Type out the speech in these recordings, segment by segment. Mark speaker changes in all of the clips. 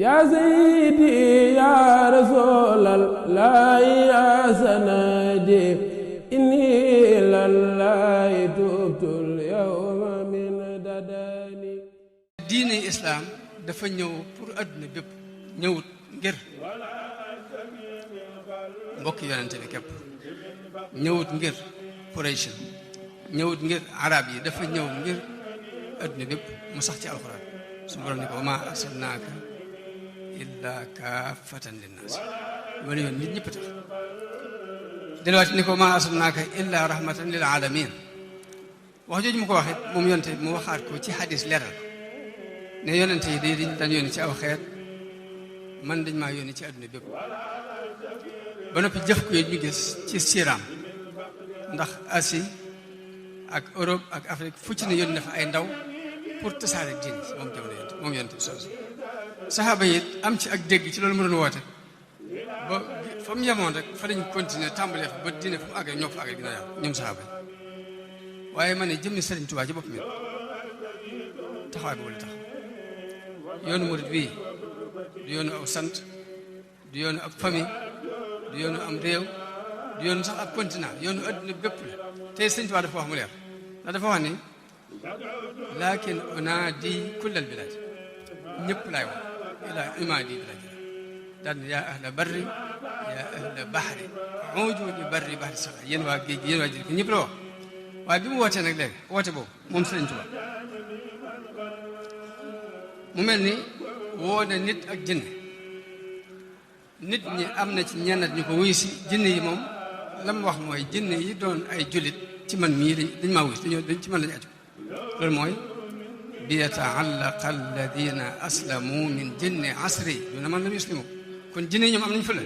Speaker 1: yaa sayyidi yaa rasuulallahi yaa sanadi inni lillahi tubtul yawma min dadani.
Speaker 2: diine islaam dafa ñëw pour adduna bépp, ñëwut ngir mbokk yonente bi képp, ñëwut ngir Quraysh, ñëwut ngir arab yi, dafa ñëw ngir adduna bépp mu sax ci alxuraan. su borom ni ko wa maa arsalnaaka illaa kaafatan linnaas, wala yoon nit ñëpp tax. delluwaat ni ko wa maa arsalnaaka illaa rahmatan lil aalamiin. wax jooju mu ko waxee moom yonente bi mu waxaat ko ci xadis leeral ko ne yonente yi dañ daan yónni ci aw xeet, man dañ maa yónni ci adduna bépp. ba noppi jëf ko ñu gis ci siiraam, ndax Asie ak Europe ak Afrique fu ci ne yónni na fa ay ndaw pour tasaare diine moom jamono yonent moom yonent bi soosu. saxaaba yi am ci ak dégg ci loolu mu doon woote ba fa mu yemoon rek fa lañ continuer tàmbalee fa ba diine fu mu àggee ñoo fa àggee gën a yàlla ñoom saxaaba yi. waaye ma ne jëmmi Sëriñ Tuubaa ci boppam it taxawaay boobu la tax. yoonu murid bii du yoonu aw sant, du yoonu ab famille, du yoonu am réew, du yoonu sax ab continent, yoonu adduna bépp la. tey Sëriñ Tuubaa dafa wax mu leer ndax dafa wax ni laakin unaadi kullal bilaad, ñëpp laay wax ilaa imaadi bilaad. daal yaa ahla barri yaa ahla bahri uju bi barri bahri sax yéen waa géej gi yéen waa jël ko ñëpp la wax. waaye bi mu wootee nag léegi woote boobu moom Sëriñ Tuubaa mu mel ni woo na nit ak jinne. nit ñi am na ci ñenn ñu ko wuyu si, jinne yi moom la mu wax mooy jinne yi doon ay jullit ci man mii dañ maa wuyu si dañ ci man lañu aju. loolu mooy bi yata'allaqa alladina aslamu min jinni asri duna man lam yuslimu. kon jinne yi ñoom am nañu fële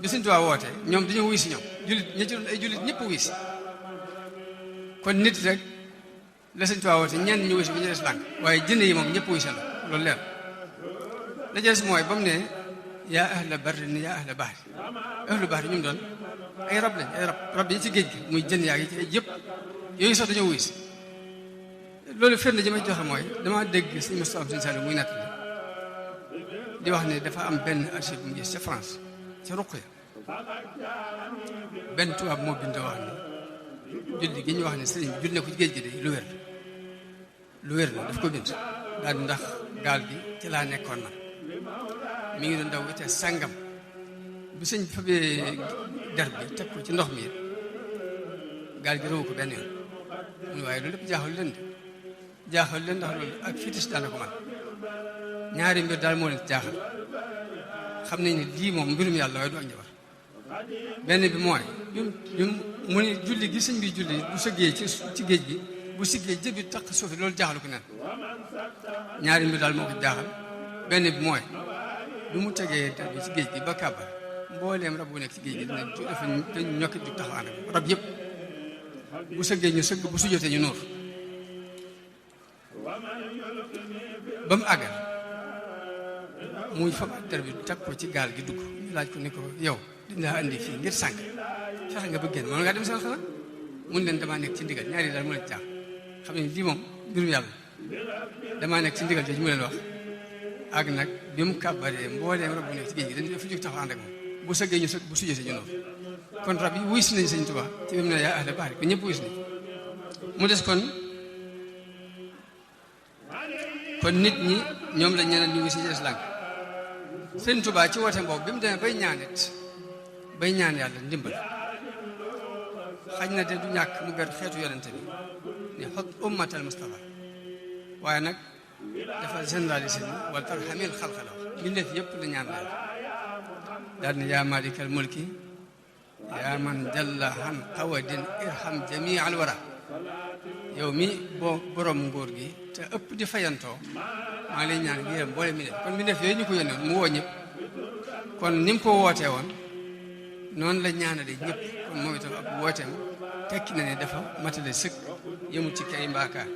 Speaker 2: bi Sëriñ Tuubaa woote ñoom dañoo wuyu si ñoom jullit ñi ci doon ay jullit ñëpp wuyu si. kon nit rek la Sëriñ Tuubaa woote ñenn ñu wuyu si bi ñu des lànk, waaye jinne yi moom ñëpp wuyu si la loolu leer. la jeex mooy ba mu ne yaa ahla barri ni yaa ahla bahri. ahlu bahri ñu mu doon ay rab lañ, ay rab yi ci géej gi muy jën yaa ngi ci ay yëpp yooyu sax dañoo wuyu si. loolu firnde ji ma joxe mooy damaa dégg Sëriñ Moustapha Sëriñ Saliou muy natt di wax ne dafa am benn archive bu mu gis ca France ca Ruqya, benn tubaab moo bind wax ne julli gi ñu wax ne sëriñ bi julli na ko ci géej gi de lu wér la daf ko bind daal ndax gaal gi ci laa nekkoon man mi ngi doon daw te sàngam bu sëñ bi fabee der bi teg ko ci ndox mi gaal gi rëwu ko benn yoon mu ne waaye loolu lépp jaaxal leen ndax loolu ak fitis daana ko man ñaari mbir daal moo leen jaaxal. xam nañ ne lii moom mbirum yàlla waaye du ak njabar. benn bi mooy mu ne julli gi sëñ bi julli bu sëggee ci géej gi bu siggee jëbi taq suufi loolu jaaxalu ko nen. ñaari mbir daal moo ko jaaxal. benn bi mooy lu mu tegee der bi ci géej gi ba kàbbar mbooleem rab bu nekk ci géej gi dañ ñokki du taxaw ànd ak rab yëpp bu sëggee ñu sëgg bu sujjotee ñu nóor ba mu àggal muy fab der bi teg ko ci gaal gi dugg ñu laaj ko ni ko yow dañ laa andi fii ngir sànq fexe nga bëgg génn mën ngaa dem seen xalaat mun leen damaa nekk ci ndigal ñaari daal mu leen jaax xam ne lii moom mbirum yàlla damaa nekk ci ndigal jooju mu leen wax. ak nag bi mu kàbbaree mbooleem rab bu nekk ci géej gi dañu dafa jóg taxaw ànd ak moom bu sëggee ñu sëgg bu sujjee ñu noonu kon rab yi wuy si nañ Sëriñ Tuubaa ci bi mu ne yaa ahla bahri ko ñëpp wuy si nañ mu des kon nit ñi ñoom la ñeneen ñu wuy si des lànk. Sëriñ Tuubaa ci woote boobu bi mu demee bay ñaan yàlla ndimbal xaj na de du ñàkk mu ber xeetu yonente bi ne xot ummatal Mustafa waaye nag dafa généralisé ni wala tarhamil xalqala mbindeef yëpp la ñaan daal daal ne yaa malikal mulki yaa man jalla han qawadin irham jamii al wara. yow mi boo borom nguur gi te ëpp di fayantoo maa ngi lay ñaan yërëm boole mi def kon mbindeef yooyu ñu ko yónnee mu woo ñëpp kon ni mu ko wootee woon noonu la ñaanale ñëpp kon moom itam ab wooteem tekki na ne dafa matale sëkk yëmul ci kay mbaakaar.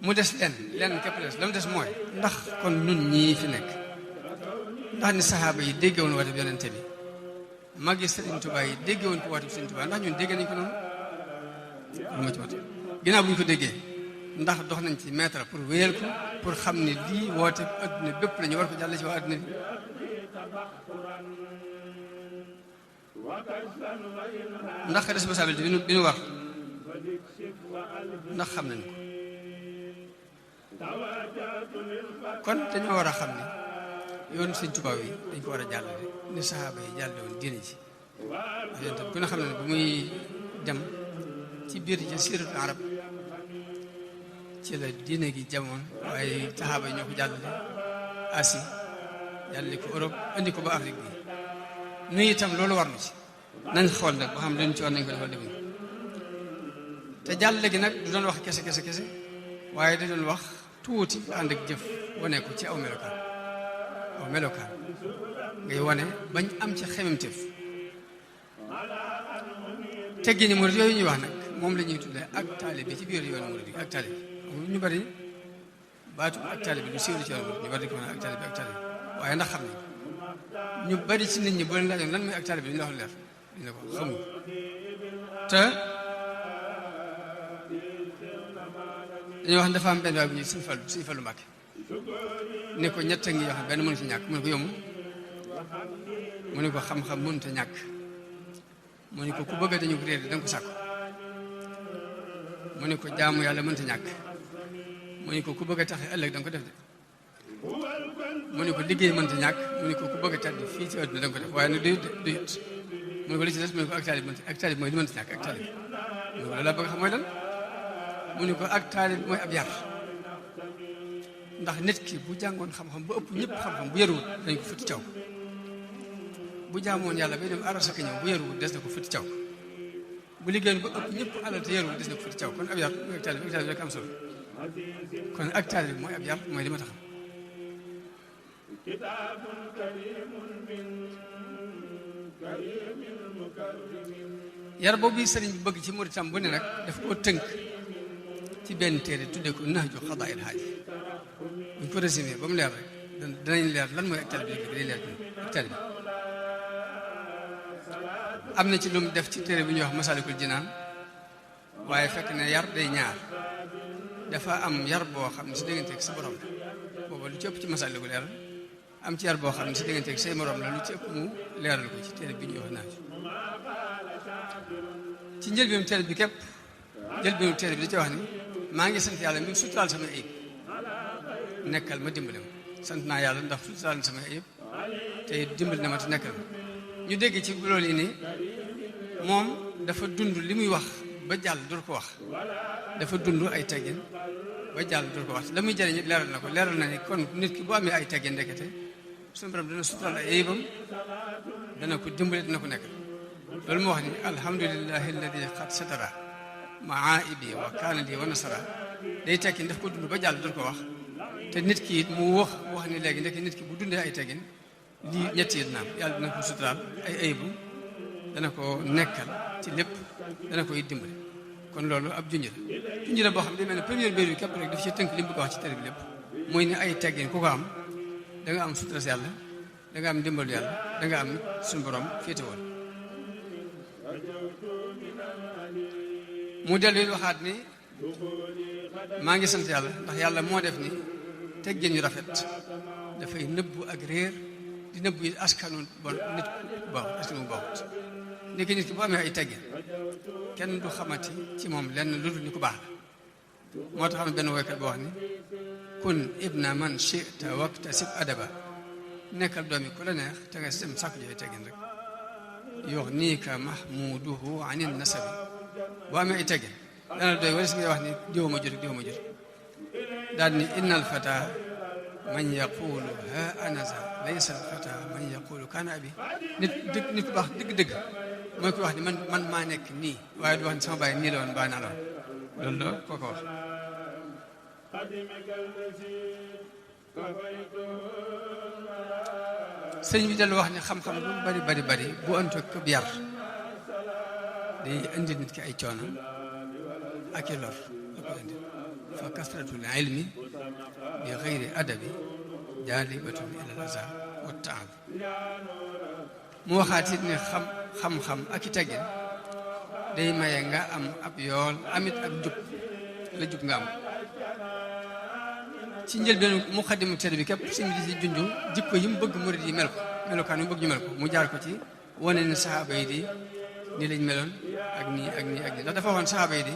Speaker 2: mu des lenn képp des la mu des mooy ndax kon nun ñii fi nekk ndax ni saxaaba yi dégge woon woote bi yonente bi mag yi Sëriñ Tuubaa yi dégge woon ko woote bi Sëriñ Tuubaa ndax ñun dégge nañ ko noonu moo ci mat ginnaaw bu ñu ko déggee ndax dox nañ ci mètre pour wéyal ko pour xam ne lii woote adduna bépp la ñu war ko jàll ci waa adduna bi ndax responsabilité bi nu war ndax xam nañ ko kon dañoo war a xam ne yoonu Sëñ Tuubaa yi dañ ko war a jàllale ni saxaaba yi jàlle woon diine ji yéen tam ku ne xam ne bu muy dem ci biir ci siiratul arab ci la diine gi jamoon waaye saxaaba yi ñoo ko jàllale Asie jàllale ko Europe indi ko ba Afrique bi nuyu itam loolu war na ci nañ xool nag ba xam luñ ci war nañ ko defal defuñ te jàllale gi nag du doon wax kese waaye da doon wax tuuti ànd ak jëf wane ko ci aw melokaan ngay wane bañ am ci xememteef teggi ni murid yooyu ñuy wax nag moom la ñuy tuddee ak taalibe ci biir yoonu murid ak taalibe ñu bari baatu ak taalibe lu siiw ci yoonu murid ñu bari di ko mën ak taalibe waaye ndax xam ne ñu bari ci nit ñi boo leen laajoon lan mooy ak taalibe duñu la wax leer duñu la ko xamuñ te dañoo wax ne dafa am benn waay bu ñuy Sëñ Fallu Mbàkke ne ko ñett ngi yoo xam benn mënu ci ñàkk mu ne ko yomb mu ne ko xam-xam mënut a ñàkk mu ne ko ku bëgg dañu ko réer da nga ko sàkku mu ne ko jaamu yàlla mënut a ñàkk mu ne ko ku bëgg a taxe ëllëg da nga ko def de mu ne ko liggéey mënut a ñàkk mu ne ko ku bëgg a tàdd fii ci àdduna da nga ko def waaye nag du yët mu ne ko li ci des mu ne ko ak taalib mooy li mënut a ñàkk ak taalib mu ne ko loolu laa bëgg xam mooy lan mu ne ko ak taalib mooy ab yar ndax nit ki bu jàngoon xam-xam bu ëpp ñëpp xam-xam bu yaruwut dañ ko futti caw bu jaamoon yàlla bay dem arasaka ñëw bu yaruwut des na ko futti caw bu liggéeyoon bu ëpp ñëpp alal te yaruwut des na ko futti caw kon ab yar mooy ak taalib rek am solo kon ak taalib mooy ab yar mooy li ma taxam yar boobu sëriñ bi bëgg ci muritam bu ne nag daf koo tënk ci benn téere tuddee ko Nahju Qadaa'il Haaj bu ñu ko résumé ba mu leer rek danañ leer lan mooy ak taalibe bi day leer ak taalibe bi am na ci lu mu def ci téere bi ñuy wax Masaalikul Jinaan waaye fekk ne yar day ñaar dafa am yar boo xam ne si diggante ak sa borom la booba lu ci ëpp ci Masaalikul ko leeral am ci yar boo xam ne si diggante ak say morom la lu ci ëpp mu leeral ko ci téere bi ñuy wax Nahju ci njëlbéenu téere bi képp njëlbéenu téere bi da ci wax ni maa ngi sant yàlla mi suturaal sama ayib nekkal ma dimbali ma sant naa yàlla ndax suturaal sama ayib te dimbali na ma te nekkal ma ñu dégg ci loolu yi ni moom dafa dund li muy wax ba jàll dur ko wax dafa dund ay teggin ba jàll dur ko wax la muy jëriñ leeral na ko leeral na ni kon nit ki bu amee ay teggin ndekete suñu borom dana suturaal ay ayibam dana ko dimbali dana ko nekkal loolu moo wax ni alhamdulillahi alladi qad satara maaibi wa kaana li wa nasara day tekki daf ko dund ba jàll dur ko wax te nit ki it mu wax ni léegi ndekki nit ki bu dundee ay teggin lii ñett yi dina am yàlla dana ko suturaal ay ayibu dana ko nekkal ci lépp dana koy dimbali kon loolu ab junj la boo xam ne day mel ne première bér bi képp rek daf ci tënk li mu bëgg a wax ci téere bi lépp mooy ne ay teggin ku ko am da nga am sutura si yàlla da nga am dimbalu yàlla da nga am suñu borom féete woon mu dellu waxaat ni maa ngi sant yàlla ndax yàlla moo def ni teggin yu rafet dafay nëbbu ak réer di nëbbu yi askanu bon nit ku baaxut askanu bu baaxut nekk nit ki bu amee ay teggin kenn du xamati ci moom lenn lu dul ni ku baax la moo tax am benn woykat boo wax ni kun ibna man shi'ta waktasib adaba nekkal doomi ku la neex te nga sem sàkku ji ay teggin rek yughnika mahmuduhu anin nasabi boo amee ay teggin dana doy wala si ngay wax ni diw ma jot daal ni innal fata man yaqulu ha anaza laysa al fata man yaqulu kana abi nit ku baax dëgg-dëgg mooy ko wax ni man maa nekk nii waaye du wax ni sama baay nii la woon baa naa la woon loolu la koo ko wax sëñ bi dellu wax ni xam-xam lu bari bu ëntoo ko yar day indi nit ki ay coono ak i lor da koy indi fa kasratul ilmi bi xayri adabi jaalibatun ila al azab wa taab mu waxaat it ne xam-xam ak i teggin day maye nga am ab yool amit ak jub la jub nga am ci njëlbeenu muqaddimu tedd bi képp sëñ bi di si junj jikko yi mu bëgg murid yi mel ko melokaan yi mu bëgg ñu mel ko mu jaar ko ci wane ne saxaaba yi di nii lañ meloon ak nii ak nii ak nii ndax dafa waxoon saxaaba yi di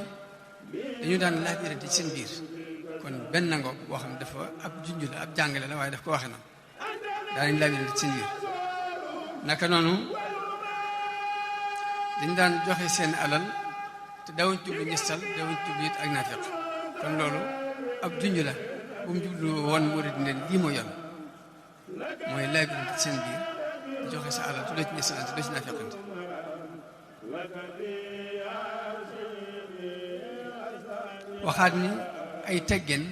Speaker 2: dañu daan laabirante ci seen biir kon benn ngoog boo xam ne dafa ab junj la ab jàngale la waaye daf ko waxe noonu daanañ laabirante ci seen biir naka noonu dañ daan joxe seen alal te dawuñ jublu ñistal dawuñ jublu it ak naafiq kon loolu ab junj la bu mu jublu woon murid ne lii mooy yoon mooy laabirante ci seen biir di joxe sa alal te doo ci ñistalante doo ci naafiqante waxaat ni ay teggin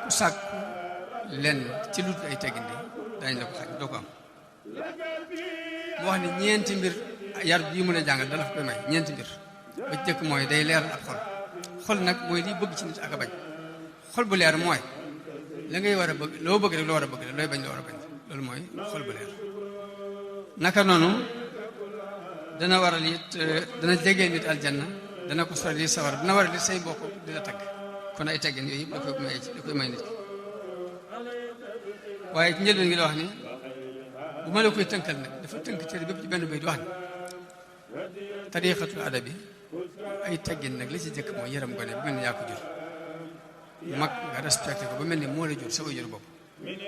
Speaker 2: ku sàkku lenn ci lu ay teggin di dañ la ko xañ doo ko am mu wax ni ñeenti mbir yar bii mu la jàngal dala fa koy may ñeenti mbir ba ci jëkk mooy day leeral ab xol nag mooy liy bëgg ci nit ak a bañ xol bu leer mooy la ngay war a bëgg loo bëgg rek loo war a bëgg rek looy bañ loo war a bañ loolu mooy xol bu leer naka noonu dana waral it dana jegee nit aljanna dana ko sori sawar dana waral it say mbokk di la tagg kon ay teggin yooyu yëpp da koy may nit ki waaye ci njëlbeen gi la wax ni bu ma la koy tënkal nag dafa tënk téere bépp ci benn bay di wax ni tariqatul adabi ay teggin nag li ci jëkk mooy yaram gone bu mel ni yaa ko jur mag nga respecté ko ba mel ni moo la jur sa way jur bopp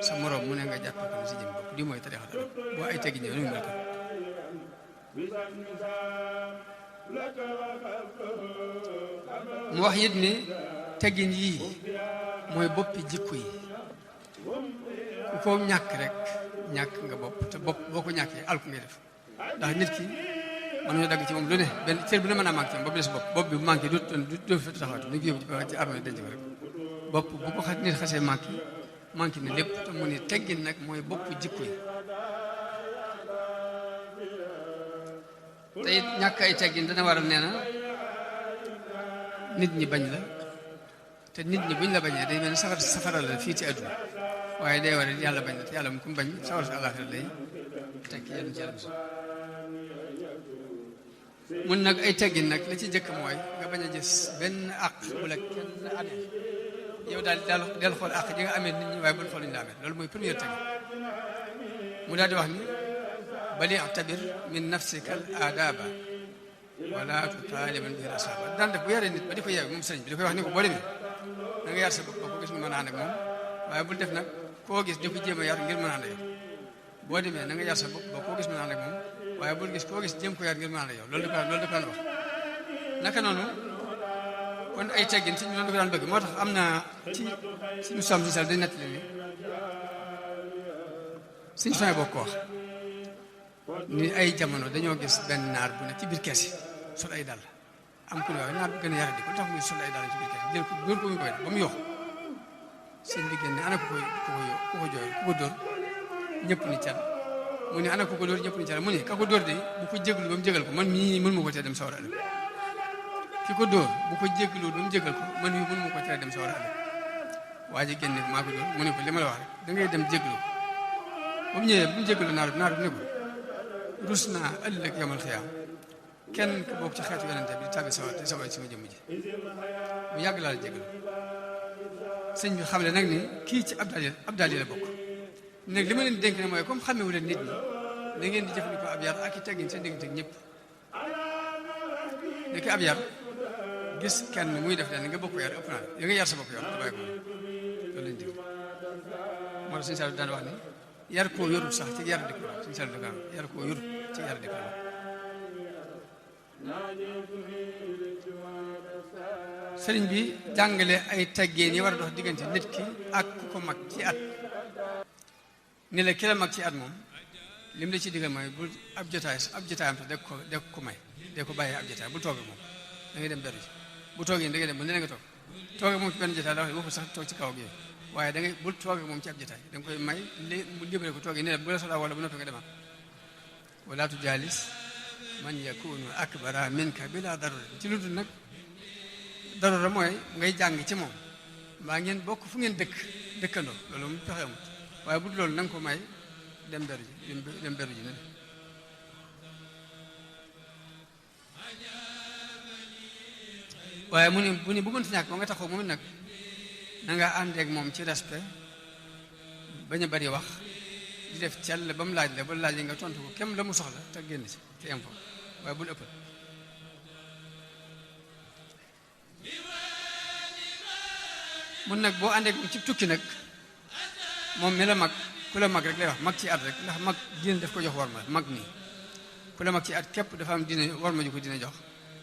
Speaker 2: sa moroom mu ne nga jàppe ko ni si jëm bopp lii mooy tariqatul adabi boo ay teggin yooyu nu mel ko mu wax it ni teggin yii mooy boppi jikko yi ku ko ñàkk rek ñàkk nga bopp te bopp boo ko ñàkkee alku ngay def ndax nit ki mën ñoo dagg ci moom lu ne benn cër bu ne mën a manqué moom ba des bopp bi bu manqué du fi taxawati dañ ko yóbbu ci armée denc ko rek bopp bu ko nit xasee manqué ne lépp te mu ni teggin nag mooy bopp jikko yi te it ñàkk ay teggin dana waral nee na nit ñi bañ la te nit ñi buñ la bañee day mel ni safara la fii ci àdduna waaye day waral yàlla bañ la te yàlla mu ku mu bañ sawar sa àllaaxira lay tekki yenn ci yàlla mun nag ay teggin nag la ci jëkk mooy nga bañ a gis benn àq bu la kenn amee yow daal del xool àq ji nga amee nit ñi waaye bul xool ñu la amee loolu mooy première teggin mu daal di wax ni bali tabir min nafsika al aadaba wala tutaaliban bi rasaba daan def bu yaree nit ba di ko yeew moom sëriñ bi di koy wax ni ko boo demee da nga yar sa bopp boo ko gis mu mën a ànd ak moom waaye bul def nag koo gis di ko jéem a yar ngir mën a ànd ak yow boo demee na nga yar sa bopp ba koo gis mën a ànd ak moom waaye bul gis koo gis jéem ko yar ngir mën a ànd ak yow loolu da ko daan wax naka noonu kon ay teggin ci loolu da ko daan bëgg moo tax am na ci suñu som si sal day nettali ni suñu soñ boo ko wax ni ay jamono dañoo gis benn naar bu ne ci biir kees yi sol ay dàll am ku ne waaye naar bu gën a yara di ko tax muy sol ay dàll ci biir kees yi jël ko dóor ko mu koy ba mu yox seen bi génne ana ku ko jooy ku ko dóor ñëpp ni cal mu ne ana ku ko dóor ñëpp ni cal mu ne ka ko dóor de bu ko jéglu ba mu jégal ko man mii mën ma ko tee dem sawara ëllëg ki ko dóor bu ko jéglu ba mu jégal ko man mii mën ma ko tee dem sawara ëllëg waa ji génne maa ko dóor mu ne ko li ma la wax rek da ngay dem jéglu ba mu ñëwee bu mu jéglu naar bi ne ko rus naa ëllëg yamal xiyaam kenn ku bokk ci xeetu yonente bi di tàbbi sawar te sawar ci sama jëmm ji bu yàgg laa la jégalu sëñ bi xam le nag ni kii ci abdal yi la bokk nag li ma leen dénk ne mooy comme xamewu leen nit ñi da ngeen di jëfandikoo ab yar ak i teggin seen diggante ñëpp nekk ab yar gis kenn muy def leen nga bokk yar ëpp naa ya nga yar sa bopp yor te bàyyi ko loolu lañ dig moo tax sëñ Saliou daan wax ni yar koo yorut sax ci yar di ko sëñ Saliou da yar koo yorut ci yar di ko sëriñ bi jàngale ay teggeen yi war a dox diggante nit ki ak ku ko mag ci at ni la ki la mag ci at moom lim la ci digal mooy bul ab jotaayam sax de ko may de ko bàyyee ab jotaay bul toogee moom da ngay dem beru ci bu toogee da ngay dem ba ne nga toogee moom ci benn jotaay la wax waxu sax toog ci kaw gi waaye da ngay bul toogee moom ci ab jotaay da nga koy may mu libéré ko toogee ne la bu la soxlaa wala bu noppi nga demaat wala tujaalis man yakunu akbara minka bila darura ci lu dul nag darura mooy ngay jàng ci moom mbaa ngeen bokk fu ngeen dëkkandoo loolu mu pexe amut waaye bu dul loolu na nga ko may dem beru ji nen waaye mu ne bu mënta ñàkk ba nga taxaw moom nag na nga àndeek moom ci respect bañ a bari wax di def cell ba mu laaj la ba laaj nga tontu ko kem la mu soxla te génn ci te am fa waaye bul ëppal mun nag boo àndeek moom ci tukki nag moom mi la mag ku la mag rek lay wax mag ci at rek ndax mag diine daf ko jox war ma mag nii ku la mag ci at képp dafa am diine war ma ju ko dina jox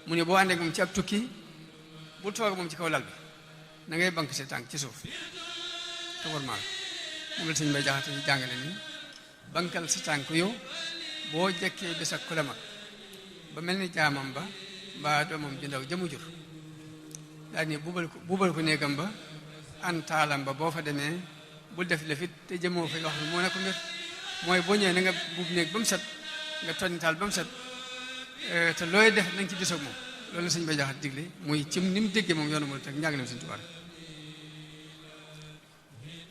Speaker 2: mu ne boo àndeek moom ci ab tukki bul toog moom ci kaw lal bi na ngay bank sa tànk ci suuf te war maa moom la sëñ Bay Jaxate yi jàngale ni bankal sa tànk yow boo jekkee bis ak ku la mag ba mel ni jaamam ba mbaa doomam ju ndaw jëmu jur daal ni buubal ko néegam ba an taalam ba boo fa demee bul def lefit te jëmoo fay wax moo ne ko mbir mooy boo ñëwee na nga buub néeg ba mu set nga tonni taal ba mu set te looy def na nga ci disoog moom loolu la sëñ Bay Jaxate digle muy cim ni mu déggee moom yoonu mu teg njàngaleem sëñ Tuubaa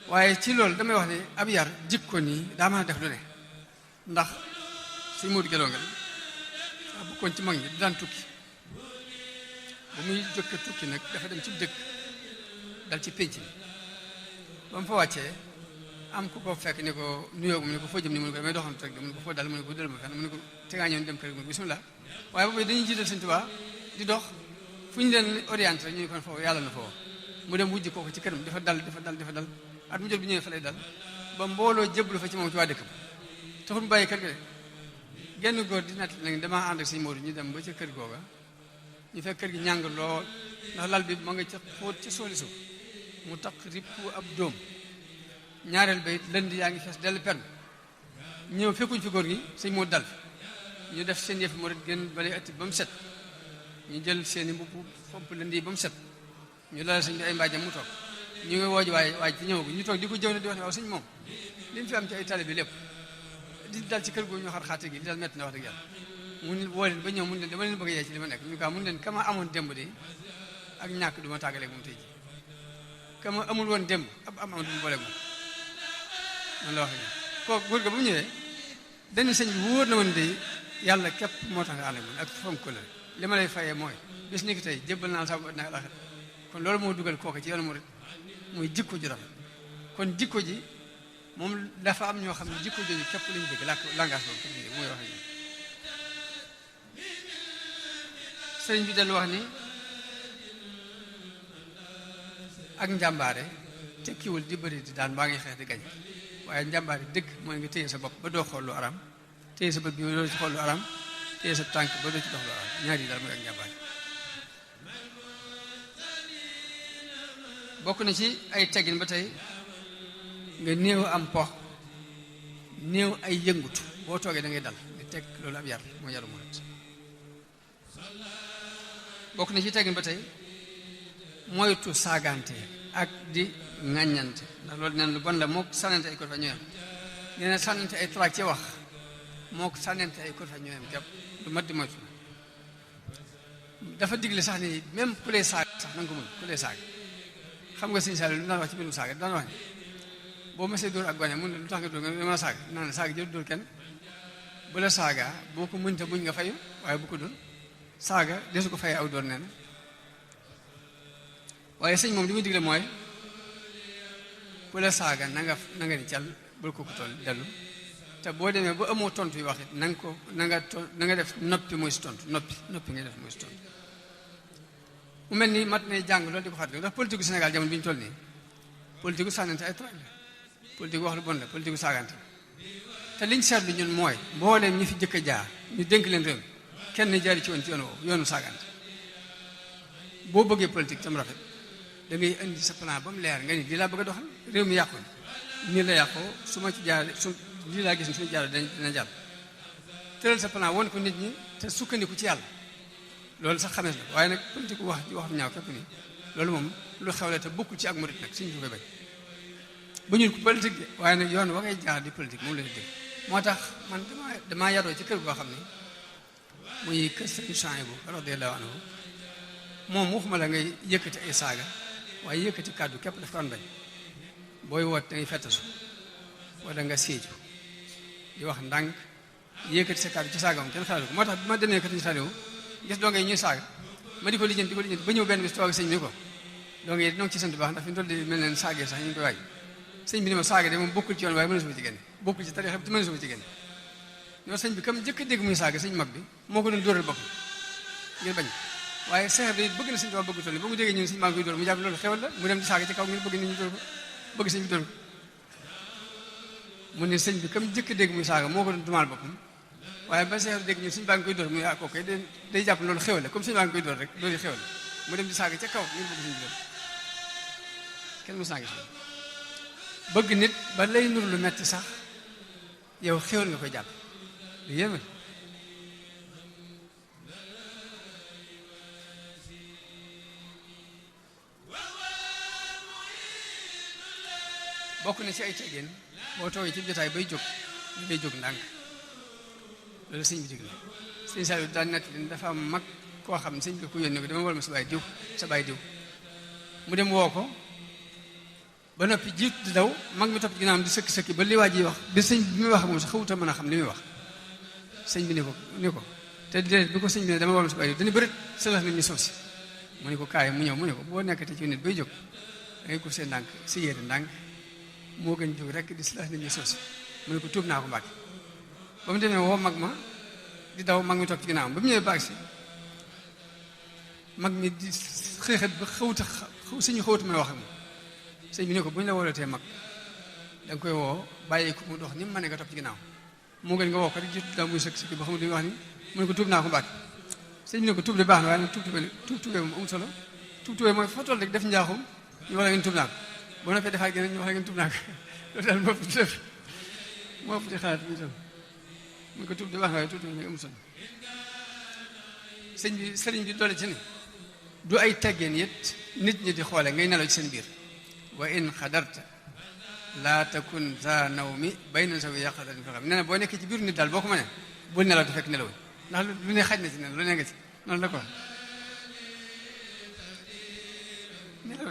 Speaker 2: waaye ci loolu damay wax ne ab yar jikko nii daa mën a def lu ne ndax sëñ Moodu Gelongal daa bokkoon ci mag ñi du daan tukki ba muy jëkk tukki nag dafa dem ci dëkk dal ci pénc mi ba mu fa wàccee am ku ko fekk ni ko nuyoo mu ne ko foo jëm ni mu ne ko damay doxantu rek mu ne ko foo dal mu ne ko dël ma fenn mu ne ko te ngaa ñëw dem kër mu ne ko bismillah waaye boobu dañuy jiital sëñ Tuubaa di dox fu ñu leen orienté rek ñu ne kon foofu yàlla na foofu mu dem wujj kooku ci këram dafa dal at mu jot bi ñëwee fa lay dal ba mbooloo jébbalu fa ci moom ci waa dëkk ba taxul mu bàyyi kër ga de genn góor di natt nag damaa ànd ak sëñ Moodu ñu dem ba ca kër googa ñu fekk kër gi ñàng lool ndax lal bi ma nga ca xóot ca sooli suuf mu taq rippu ab dóom ñaareel ba it lënd yaa ngi fees dell pen ñëw fekkuñ fi góor gi sëñ Moodu dal fi ñu def seen yëf mu rek gën bale ëtt ba mu set ñu jël seeni mbubb fomp lënd yi ba mu set ñu lal sëñ bi ay mbaajam mu toog ñu ngi wooj waaj ci ñëw ñu toog di ko jëw ne di wax ne waaw sëñ moom li mu fi am ci ay tali bi lépp di dal ci kër googu ñu xar xaate gi di dal metti na wax dëgg yàlla mu woo leen ba ñëw mun leen dama leen bëgg a yee ci li ma nekk ñu kaa mun leen kama amoon démb de ak ñàkk du ma tàggaleeg moom tey ji kama amul woon démb am du ma booleeg moom noonu la wax kooku góor ga ba mu ñëwee dañ sëñ bi wóor na woon de yàlla képp moo tax nga ànd ak man ak fonk ko la li ma lay fayee mooy bis ni ki tey jébbal naa sa bu àddina ak àllaxira kon loolu moo dugal kooku ci yoonu murid muy jikko ju rafet kon jikko ji moom dafa am ñoo xam ne jikko jooju képp lañu dégg langage boobu képp lañu mooy wax ni sëriñ bi dellu wax ni ak njàmbaare tekkiwul di bëri di daan baa ngi xeex di gañ waaye njàmbaare dëgg mooy nga téye sa bopp ba doo xool lu aram téye sa bët bi doo ci xool lu aram téye sa tànk ba doo ci dox lu aram ñaari daal mooy ak njàmbaare bokk na ci ay teggin ba tey nga néew am po néew ay yëngutu boo toogee da ngay dal nga teg loolu ab yar moo yaru murit bokk na ci teggin ba tey moytu saagante ak di ŋàññante ndax loolu neen lu bon la mook sànnante ay kot fa ñooyam nee na sànnante ay traak ci wax mook sànnante ay kot fa ñooyam képp lu mat di moytu la dafa digle sax ni même ku lay saag sax na nga ko mën ku lay saag xam nga sëñ Saliou lu daan wax ci mbirum saaga daan wax ne boo mësee dóor ak gone mun lu tax nga dóor nga dama saaga naa ne saaga jël dóor kenn bu la saaga boo ko mënta buñ nga fayu waaye bu ko dóor saaga desu ko fayee aw dóor nee na waaye sëñ moom li muy digle mooy ku la saaga na nga ni cal bul ko toll dellu te boo demee ba amoo tontu yi wax it na nga def noppi mooy si tontu noppi ngay def mooy si tontu mu mel ni mat ne jàng loolu di ko fàttali ndax politique gu Sénégal jamono bi ñu toll nii politique gu sànnante ay trac la politique wax lu bon la politique gu saagante te liñ seetlu ñun mooy mbooleem ñi fi jëkk a jaar ñu dénk leen réew mi kenn jaari ci woon ci yoon woowu yoonu saagante boo bëggee politique tam rafet da ngay indi sa plan ba mu leer nga ni lii laa bëgg a doxal réew mi yàqu nii la yàqoo su ma ci jaar lii laa gis ne suñu jaar dina jàll tëral sa plan won ko nit ñi te sukkandiku ci yàlla loolu sax xamees la waaye nag politique wax ñaaw képp nii loolu moom lu xewle te bokkul ci ak murit nag suñu ko koy bañ bu ñu politique de waaye nag yoon wa ngay jaar di politique moom la di dégg moo tax man damaa yaroo ci kër goo xam ne muy kër sëñ Chouaïbou radiyallahu anhu moom waxuma la ngay yëkkati ay saaga waaye yëkkati kàddu képp daf ko doon bañ booy woot da ngay fettasu wala nga séeju di wax ndànk yëkkati sa kàddu ci saaga moom kenn xalaatu ko moo tax bi ma demee kër sëñ Saliou gis doo ngay ñuy saaga ma di ko lijjanti ba ñëw benn bis toog sëñ bi ko donc it noo ci sant baax ndax fi ñu toll di mel ne saagee sax ñu ngi koy waaj sëñ bi ne ma saaga de moom bokkul ci yoon waaye mëna suma ci génne bokkul ci tarixa bi te mëna suma ci génne ñoo sëñ bi comme jëkk a dégg muy saaga sëñ mag bi moo ko doon dóoral boppam ngir bañ waaye seex bi bëgg na sëñ Tuubaa bëgg toll ba mu déggee ñun sëñ maa ngi koy dóor mu jàpp loolu xewal la mu dem di saaga ci kaw ngir bëgg nit ñu dóor ko bëgg sëñ bi dóor ko mu ne sëñ bi comme jëkk a dégg muy saaga moo ko doon dumaal boppam waaye ba seex bi dégg ñun sëñ baa ngi koy dóor mu ah kooku day jàpp loolu xewal la comme sëñ baa ngi koy dóor rek loolu xewal mu dem di saaga ca kaw ngir bëgg sëñ bi dóor kenn mu saaga bëgg nit ba lay nur lu metti sax yow xewal nga koy jàpp lu yéeme bokk na ci ay teggin boo toogee ci jotaay bay jóg ñu bay jóg ndànk loolu sëñ bi dig la sëñ Saliou daan nett leen dafa am mag koo xam ne sëñ bi ko yónnee ko dama wol ma sa baay diw mu dem woo ko ba noppi jiit di daw mag mi topp ci ginnaawam di sëkki ba li waa ji wax bi sëñ bi muy wax moom sax xawuta mën a xam li muy wax sëñ bi ni ko te déedéet bi ko sëñ bi ne dama wol ma sa baay diw dañu bërit sëlax nit ñu suuf si mu ne ko kaay mu ñëw mu ne ko boo nekkate ci nit bay jóg da ngay ko see ndànk si yéete ndànk moo gën jóg rek di sëlax nit ñu suuf si mu ne ko tuub naa ko Mbàkke ba mu demee woo mag ma di daw mag mi topp ci ginnaawam ba mu ñëwee baag si mag mi di xëexat ba suñu xawuta mën a wax ak moom sëñ bi ne ko bu ñu la woolatee mag da nga koy woo bàyyi ko mu dox ni mu mën nga topp ci ginnaaw moo gën nga woo ko rek jot daa muy sëkk ba xamul li muy wax ni mu ne ko tuub naa ko Mbàkke sëñ bi ne ko tuub de baax na waaye nag tuubee moom amul solo tuubee mooy fa toll rek def njaaxum ñu wax la ngeen tuub naa ko boo noppee defaat gën ñu wax la ngeen tuub naa ko loolu daal moo ëpp di xalaat ñu tam mu ne ko tuub de baax na waaye tuubee mooy amul solo sëriñ bi doole ci ne du ay teggeen it nit ñi di xoole ngay nelaw ci seen biir wa in xadarta laa takun za nawmi bayna sawi yaqadatin fi xam nee na boo nekkee ci biir nit daal boo ko mënee bul nelaw te fekk nelaw ndax lu ne xaj na ci ne lu ne nga ci noonu la ko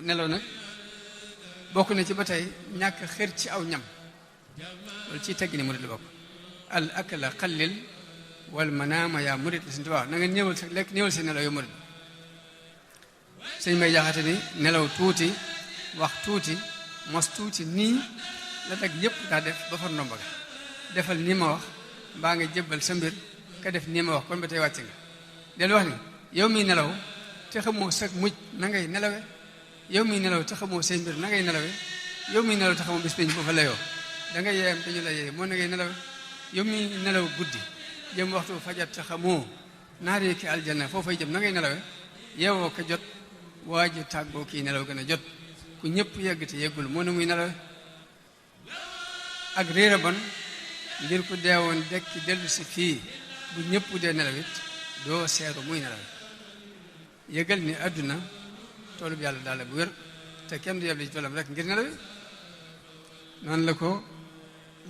Speaker 2: nelaw nag bokk na ci ba tey ñàkk xër ci aw ñam loolu ciy teggi ni murid la bokk al akla xallil wal manaama yaa murid la suñu tubaab na nga ñëwal sa lekk ñëwal sa nelaw yow murid sëñ may jaxate ni nelaw tuuti wax tuuti mos tuuti nii la teg yëpp daa def ba far ndomba ga defal nii ma wax mbaa nga jébbal sa mbir ka def nii ma wax kon ba tey wàcc nga del wax ni yow miy nelaw te xamoo sa mujj na ngay nelawe yow miy nelaw te xamoo say mbir na ngay nelawe yow miy nelaw te xamoo bis pénc foofa la yoo da nga yeeyam te ñu la yeeye moo na ngay nelawe yow miy nelaw guddi jëm waxtu fajar te xamoo naaree ki aljanna foofay jëm na ngay nelawe yeewoo ko jot waa ji tàggoo kii nelaw gën a jot ku ñëpp yegg te yeggul moo ne muy nelawe ak réer a bon ngir ku deewoon dekki dellu si fii bu ñëpp dee nelawit doo seeru muy nelawe yëgal ni àdduna toolub yàlla daal bu wér te kenn du yeble ci toolam rek ngir nelawe noonu la ko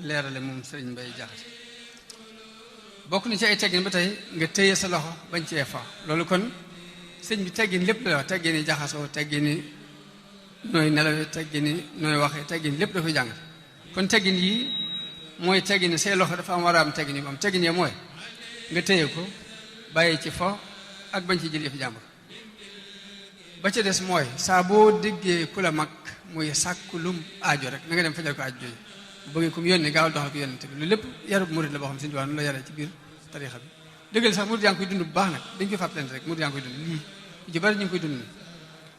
Speaker 2: leerale moom sëriñ Mbay Jaxate bokk na ci ay teggin ba tey nga téye sa loxo bañ cee fa loolu kon sëñ bi teggin lépp la wax teggin yi jaxasoo teggin yi nooy nelawe teggin yi nooy waxee teggin lépp da koy jàng kon teggin yi mooy teggin yi say loxo dafa am war a am teggin yi am teggin yi mooy nga téye ko bàyyi ci fo ak bañ ci jël yëfi jàmbur ba ca des mooy saa boo déggee ku la mag muy sàkku lum aajo rek na nga dem fajal ko aajo jooju bu bëggee ku mu yónni gaawal doxal ko yónni te lu lépp yarub murid la boo xam sëñ Tuubaa la yaree ci biir tariixa bi dëggal sax murid yaa ngi koy dund bu baax nag dañ koy fàttalante rek murid yaa ngi koy dund lii ci bari ñu ngi koy dund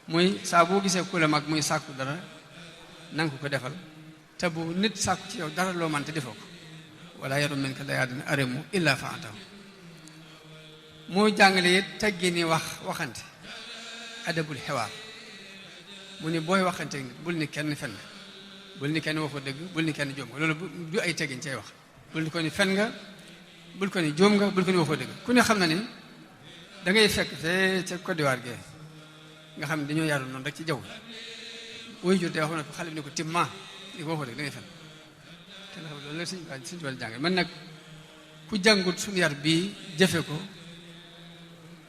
Speaker 2: muy saa boo gisee ku la mag muy sàkku dara nanga ko defal te bu nit sàkku ci yow dara loo man te defoo ko wala yarum men ka dayaa dina aremu illa faatahu moo jàngale it teggi ni waxante adabul xiwaar mu ni booy waxante bul ni kenn fen nga bul ni kenn waxoo dëgg bul ni kenn jóom nga loolu du ay teggin cay wax bul ni ko ni fen nga bul ko ni jóom nga bul ko ni waxoo dëgg ku ne xam na ni da ngay fekk fee ca Côte d'Ivoire gee nga xam ne dañoo yaru noonu rek ci jaww woy jur te wax na ko xale bi ne ko timma li ko waxoo dëgg da ngay fen kenn xam loolu la suñu wàll jàng man nag ku jàngut suñu yar bii jëfe ko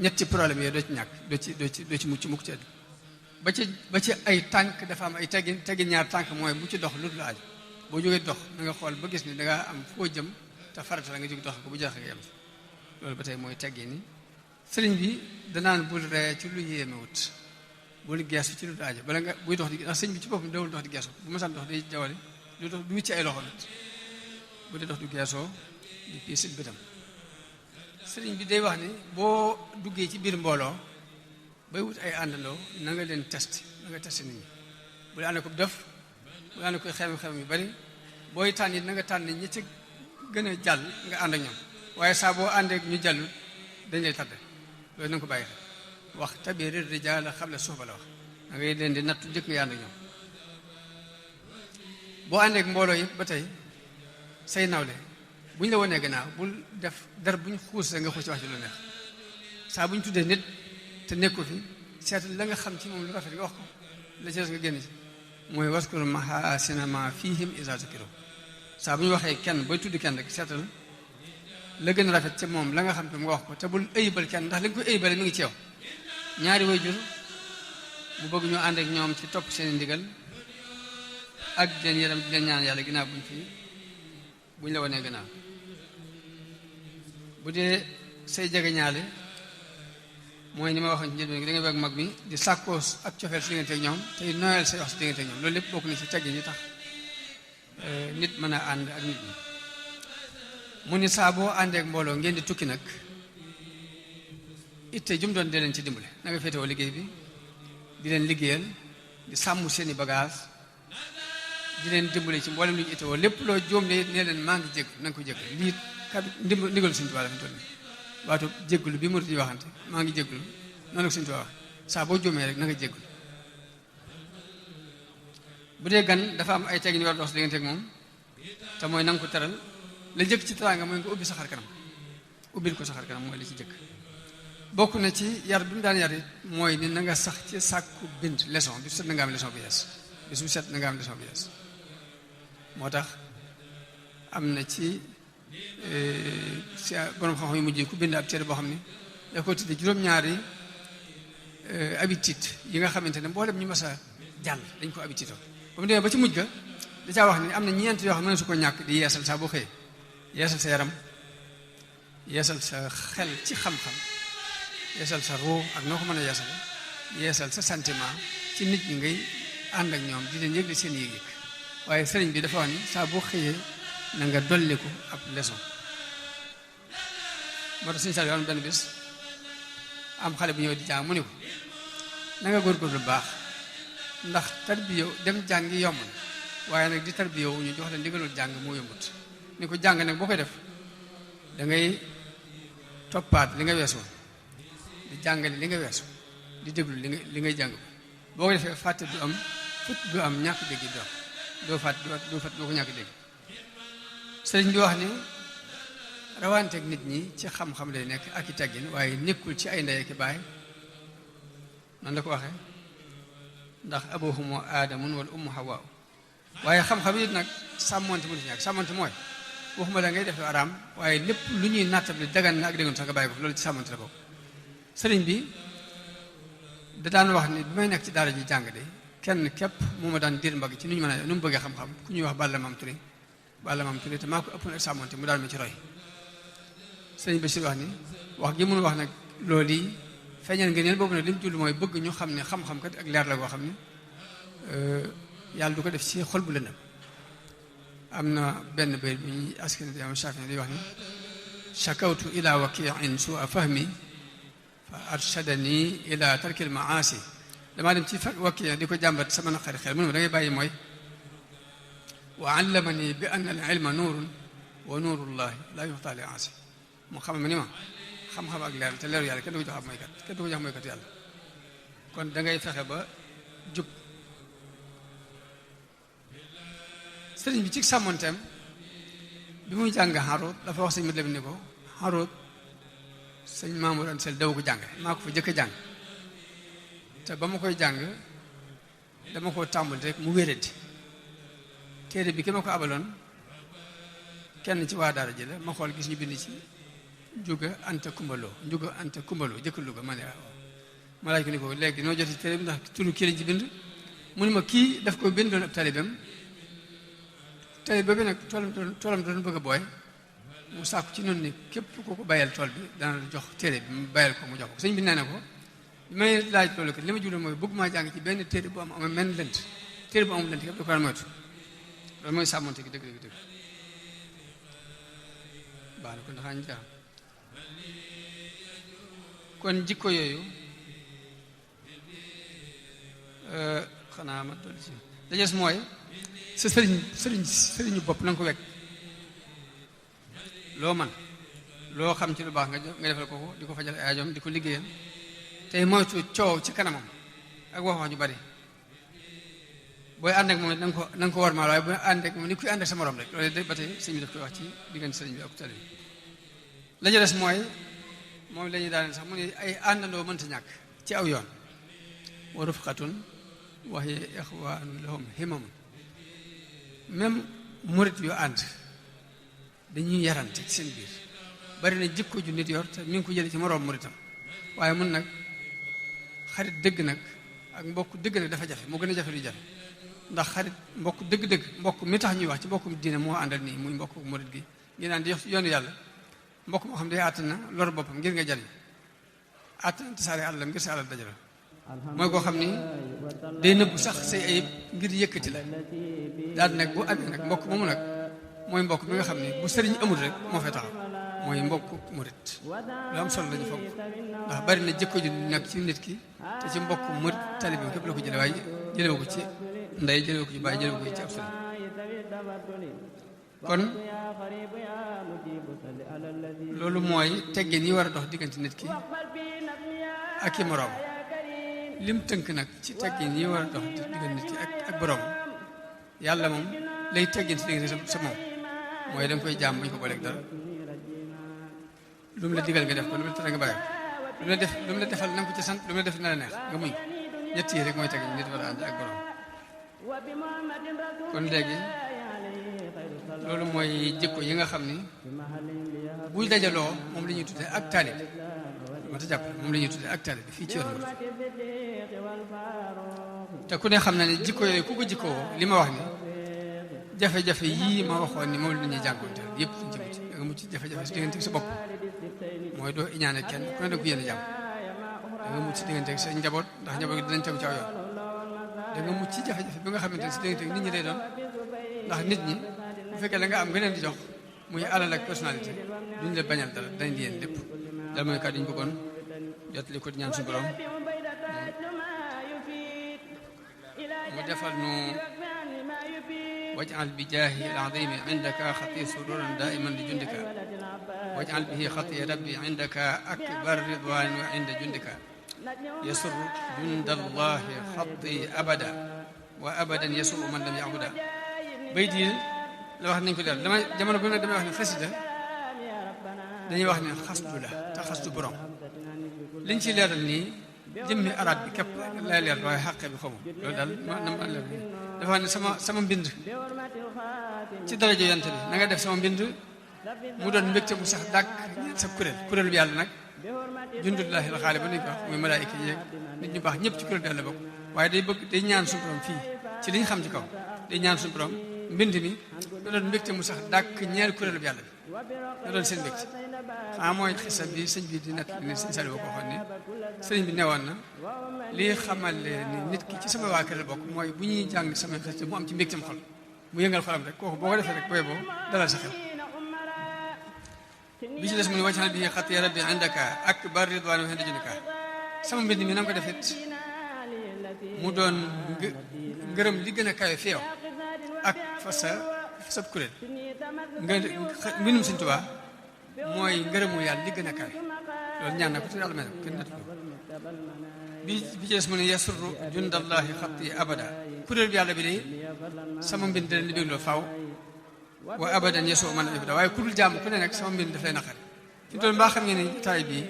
Speaker 2: ñetti problème yooyu doo ci mucc mukk ci àdduna ba ci ay tànk dafa am ay teggin ñaar tànk mooy bu ci dox lu dul aju boo jógee dox na nga xool ba gis ni dangaa am foo jëm te farata la nga jóg dox ko bu jeexee nga yem loolu ba tey mooy teggin ni sëriñ bi danaan bul ree ci lu yéemewut bul geesu ci lu aajo bala nga buy dox di ndax sëñ bi ci boppam dawul dox di geesu bu ma sant dox day jawale lu dox du wicc ay loxo nit bu dee dox du geesoo di piisit bëtam sëriñ bi day wax ni boo duggee ci biir mbooloo bay wut ay àndandoo na nga leen test na nga test nit ñi bu la ànd ko def bu la ànd ko xew yu bari booy tànn it na nga tànn ñi ci gën a jàll nga ànd ak ñoom waaye saa boo àndee ak ñu jàllul dañ lay tàdde loolu na nga ko bàyyi xel wax tabiir rijaal qabla suhba la wax da ngay leen di nattu jëkk nga ànd ak ñoom boo àndee ak mbooloo yëpp ba tey say nawle bu ñu la wonee gannaaw bul def dara bu ñu xuus nga xuus ci wax ci lu neex saa bu ñu tuddee nit te nekku fi seetal la nga xam ci moom lu rafet nga wax ko la ci des nga génn ci mooy waskur mahaasina ma fihim iza zukiru saa bu ñu waxee kenn booy tudd kenn rek seetal la gën a rafet ci moom la nga xam te nga wax ko te bul ëybal kenn ndax li nga koy ëybale mi ngi ci yow ñaari way jur mu bëgg ñu ànd ak ñoom ci topp seen ndigal ak di leen yaram di leen ñaan yàlla ginnaaw buñ la wanee gannaaw bu dee say jege ñaale mooy ni ma waxoon ci njëlbeen da ngay bëgg mag mi di sàkkoo ak cofeel si diggante ak ñoom tey noyal say wax si diggante ak ñoom loolu lépp bokk na ci teggi ñi tax nit mën a ànd ak nit ñi mu ni saa boo àndeek mbooloo ngeen di tukki nag itte jum doon dee leen ci dimbale na nga féetewoo liggéey bi di leen liggéeyal di sàmm seeni bagage di leen dimbale ci mboolem lu ñu ittewoo lépp loo jóom ne nee leen maa ngi jégg na nga ko jégg lii kat ndigal Sëñ Tuubaa la fi mu toll nii waatu jégglu bi murid yi waxante maa ngi jégglu noonu la ko Sëñ Tuubaa wax saa boo jóomee rek na nga jégglu bu dee gan dafa am ay teg ñu war a dox si diggante ak moom te mooy na nga ko teral la jëkk ci teraanga mooy nga ubbi sa xar kanam ubbil ko sa xar kanam mooy li ci jëkk bokk na ci yar bi mu daan yar it mooy ni na nga sax ci sàkku bind leçon bi set na nga am leçon bi yees bis bu set na nga am leçon bi yees moo tax am na ci borom xam-xam yu mujj ku bind ab téere boo xam ne da ko tudde juróom-ñaari habitude yi nga xamante ne mboolem ñu mas a jàll dañ ko habitude ba mu demee ba ci mujj ga da caa wax ni am na ñeent yoo xam ne su ko ñàkk di yeesal saa boo xëyee yeesal sa yaram yeesal sa xel ci xam-xam yeesal sa ruu ak noo ko mën a yeesal yeesal sa sentiment ci nit ñi ngay ànd ak ñoom di leen yëgle seen yëg-yëg waaye sëriñ bi dafa wax ni saa boo xëyee na nga dolliku ab leçon moo tax suñu sal yoon benn bis am xale bu ñëw di jàng mu ni ko na nga góorgóorlu lu baax ndax tarbiya dem jàngi yomb na waaye nag di tarbiya wu ñu jox la ndigalul jàng moo yombut ni ko jàng nag boo koy def da ngay toppaat li nga weesu di jàngale li nga weesu di déglu li ngay jàng boo ko defee fàtte du am fut du am ñàkk dégg du am doo ko ñàkk dégg sëriñ bi wax ni rawanteeg nit ñi ci xam-xam lay nekk ak i teggin waaye nekkul ci ay ndey ak i baay noonu la ko waxee ndax abuhumu aadamun wal ummu hawaa waaye xam-xam it nag sàmmonte mënu ci ñàkk sàmmonte mooy waxuma la ngay def lu araam waaye lépp lu ñuy nattable dagan na ak déggoon sax nga bàyyi ko loolu ci sàmmonte la bokk sëriñ bi da daan wax ni bi may nekk ci daara ji jàng de kenn képp moo ma daan diir mbagg ci nu ñu mën a nu mu bëggee xam-xam ku ñuy wax Balla Maam Touré te maa ko ëpp ak sàmmonte mu daal ma ci roy sëriñ Bachir wax ni wax gi mun wax nag loolu yi feeñal ngeen boobu nag li mu jullu mooy bëgg ñu xam ne xam-xam kat ak leer la goo xam ne yàlla du ko def ci xol bu lëndëm am na benn bayt bu ñuy askan Imaam Shaafi'i di wax ni shakawtu ila wakiin su'a fahmi fa arshadani ila tarkil maasi damaa dem ci wakki di ko jàmbat sama naqari xel mu ne ma da ngay bàyyi mooy wa allamani bi anna al ilma nuurun wa nuurullahi la yuxtaa li aasi mu xam ma ni ma xam-xam ak leer te leeru yàlla kenn du ko jox ab mooykat kenn du ko jox mooykat yàlla kon da ngay fexe ba jub sëriñ bi ci sàmmonteem bi muy jàng xaroot dafa wax sëñ ma dem ni ko xaroot sëñ Mamour Anta Sall daw ko jàng maa ko fa jëkk a jàng te ba ma koy jàng dama koo tàmbali rek mu wéradi téere bi ki ma ko abaloon kenn ci waa daara ji la ma xool gis ñu bind ci Njuga Anta Kumbaloo jëkk Luga ma ne waaw ma laaj ko ni ko léegi noo joti téere bi ndax turu kii lañ ci bind mu ni ma kii daf ko bindoon ab talibam bi nag toolam doon bëgg a booy mu sàkku ci noonu ni képp ku ko bàyyal tool bi dana la jox téere bi mu bàyyal ko mu jox ko sëñ bi nee na ko bi may laaj loolu kat li ma jublu mooy bëgg maa jàng ci benn téere bu am menn lënt téere bu amul lënt yëpp da ko daan moytu loolu mooy sàmmonte gi dëgg baax na kon daxaa ñu jaaxam kon jikko yooyu xanaa ma dolli ci dajes mooy sa sëriñu bopp na nga ko wekk loo man loo xam ci lu baax nga defal ko di ko fajal ay aajoom di ko liggéeyal tey moytu coow ci kanamam ak wax ju bari booy ànd ak moom na nga ko war maa waaye bu ànd ak moom ni kuy ànd ak sa morom rek loolu de ba tey sëñ bi daf koy wax ci diggante sëriñ bi ak tali bi la ca des mooy moom la ñuy daaneel sax mu ne ay àndandoo mënta ñàkk ci aw yoon wa rufqatun wa hiya ixwaanun lahum himamun même murit yu ànd dañuy yarante ci seen biir bari na jikko ju nit yor te mi ngi ko jële ci moroom muritam waaye mun nag xarit dëgg nag ak mbokk dëgg nag dafa jafe moo gën a jafe lu jafe ndax xarit mbokk dëgg-dëgg mbokk mi tax ñuy wax ci mbokkum diine moo àndal nii muy mbokk murit gi ngi naan di yoonu yàlla mbokk moo xam ne day àttan na lor boppam ngir nga jariñ àttan na tasaare àllam ngir sa àlal dajalo mooy koo xam ni day nëbbu sax say ayib ngir yëkkati la daal nag bu amee nag mbokk moomu nag mooy mbokk mi nga xam ne bu sëriñ amul rek moo fay taxaw mooy mbokk murit lu am solo lañu fonk ndax bari na jikko ju nekk ci nit ki te ci mbokk murit taalibe képp la ko jële waaye jëlewu ko ci ndey jëlewu ko ci baay jëlewu ko ci ab sëriñ kon loolu mooy teggin yi war a dox diggante nit ki ak i moroom lim tënk nag ci teggin yi war a dox diggante nit ki ak boroom yàlla moom lay teggin ci diggante sa moom mooy da nga koy jaam buñ ko booleeg dara lu mu la digal nga def ko lu mu la tere nga bàyyi lu mu la defal na nga ko ci sant lu mu la def na la neex nga muñ ñett yi rek mooy teggin nit war a ànd ak boroom kon léegi loolu mooy jikko yi nga xam ni buy dajaloo moom la ñuy tuddee ak taalib ma ta jàpp moom la ñuy tuddee ak taalib fii ci yoon mu te ku ne xam na ne jikko yooyu ku ko jikkoo li ma wax ni jafe-jafe yii ma waxoon ni moom la ñuy jànkoonte yëpp suñ ci mucc da nga mucc jafe-jafe si diggante sa bopp mooy doo iñaane kenn ku ne da ko yéene jàmm da nga mucc si diggante sa njaboot ndax njaboot gi dinañ tegu ci aw yoon da nga mucc ci jafe-jafe bi nga xamante ne si diggante nit ñi lay doon ndax nit ñi bu fekkee la nga am nga leen di jox muy alal ak personnalité duñ la bañal dara dañ di yéen lépp dal mooy kàddu ñu bëggoon jottali ko di ñaan suñu borom mu defal nu waj'al bi jaahi al-azimi indaka xati sururan daiman li jundika waj'al bihi xati rabbi indaka akbar ridwan wa inda jundika yasur jundallahi xati abada wa abadan yasur man lam yabuda bayt yi la wax nañ ko def damay jamono bu ne damay wax ne xasida dañuy wax ne xasdu la te xasdu borom liñ ci leeral nii jëmmi arab bi képp lay leer waaye xàqe bi xamu loolu daal ma leer dafa wax ne sama mbind ci darajo yant bi na nga def sama mbind mu doon mbégte mu sax dàkk sa kuréel bi yàlla nag jundullahi la xaale ba nañ ko wax muy malaayika yeeg nit ñu baax ñëpp ci kuréel bi yàlla bokk waaye day ñaan suñu borom fii ci liñ xam ci kaw day ñaan suñu borom mbind mi da doon mbégte mu sax dàkk ñeel kuréel bi yàlla bi da doon seen mbégte xanaa mooy xisa bi sëñ bi di nett ni sëñ Saliou ko waxoon ni sëñ bi newoon na lii xamal ni nit ki ci sama waa kër la bokk mooy bu ñuy jàng sama xasida mu am ci mbégteem xol mu yëngal xolam rek kooku boo ko defee rek booy boo dalal sa xel bi ci des mu ne waj'al bihi xatti rabbi indaka akbar ridwan wa inda jundika sama mbind mi na nga ko defit mu doon ngërëm li gën a kawe fi yow ak fa sa kuréel nga mbindum Sëñ Tuubaa mooy ngërëmu yàlla li gën a kawe loolu ñaan na ko te yàlla may na ko kenn nett ko bi ci des mu ne yasurru jundallahi xatti abada kuréel bi yàlla bi day sama mbind da leen di bégloo faaw wa abadan yasoo man abada waaye ku dul jàmm ku ne nag sama mbind daf lay naqari fi mu toll mbaa xam ngeen ne jotaay bii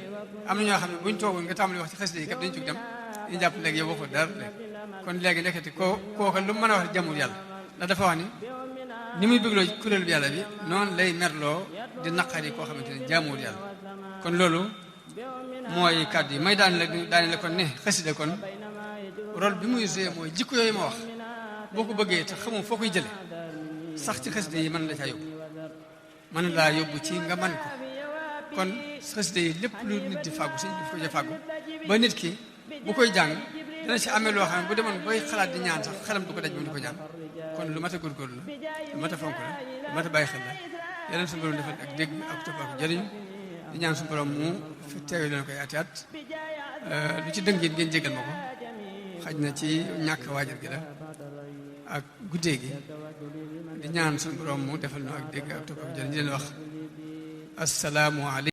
Speaker 2: am na ñoo xam ne buñ toogoon nga tàmbali wax ci xasida yi kat dañu jug dem ñu jàpp léegi yow waxoo dara léegi kon léegi nekkati kooka lu mu mën a wax jàmmul yàlla ndax dafa wax ni muy bégloo kuréel bi yàlla bi noonu lay merloo di naqari koo xamante ne jaamuwul yàlla kon loolu mooy kàddu yi may daane la kon ne xasida kon rôle bi muy joué mooy jikko yooyu ma wax boo ko bëggee te xamoo foo koy jële sax ci xasida yi mën la caa yóbbu mën laa yóbbu ci nga man ko kon xasida yi lépp lu nit di fàggu suñ daf ko ja fàggu ba nit ki bu koy jàng dana ci amee loo xam ne bu demoon bay xalaat di ñaan sax xelam du ko daj moom di ko jàng kon lu mat a góorgóorlu la lu mat a fonk la lu mat a bàyyi xel la yeneen suñu borom defal ak dégg ak topp ak jëriñ di ñaan suñu borom mu fi teewe leen koy ati at lu ci dëng it ngeen jégal ma ko xaj na ci ñàkk waajal gi la ak guddee gi di ñaan suñu borom mu defal ñu ak dégg ak topp ak jëriñ di leen wax asalaamu aleykum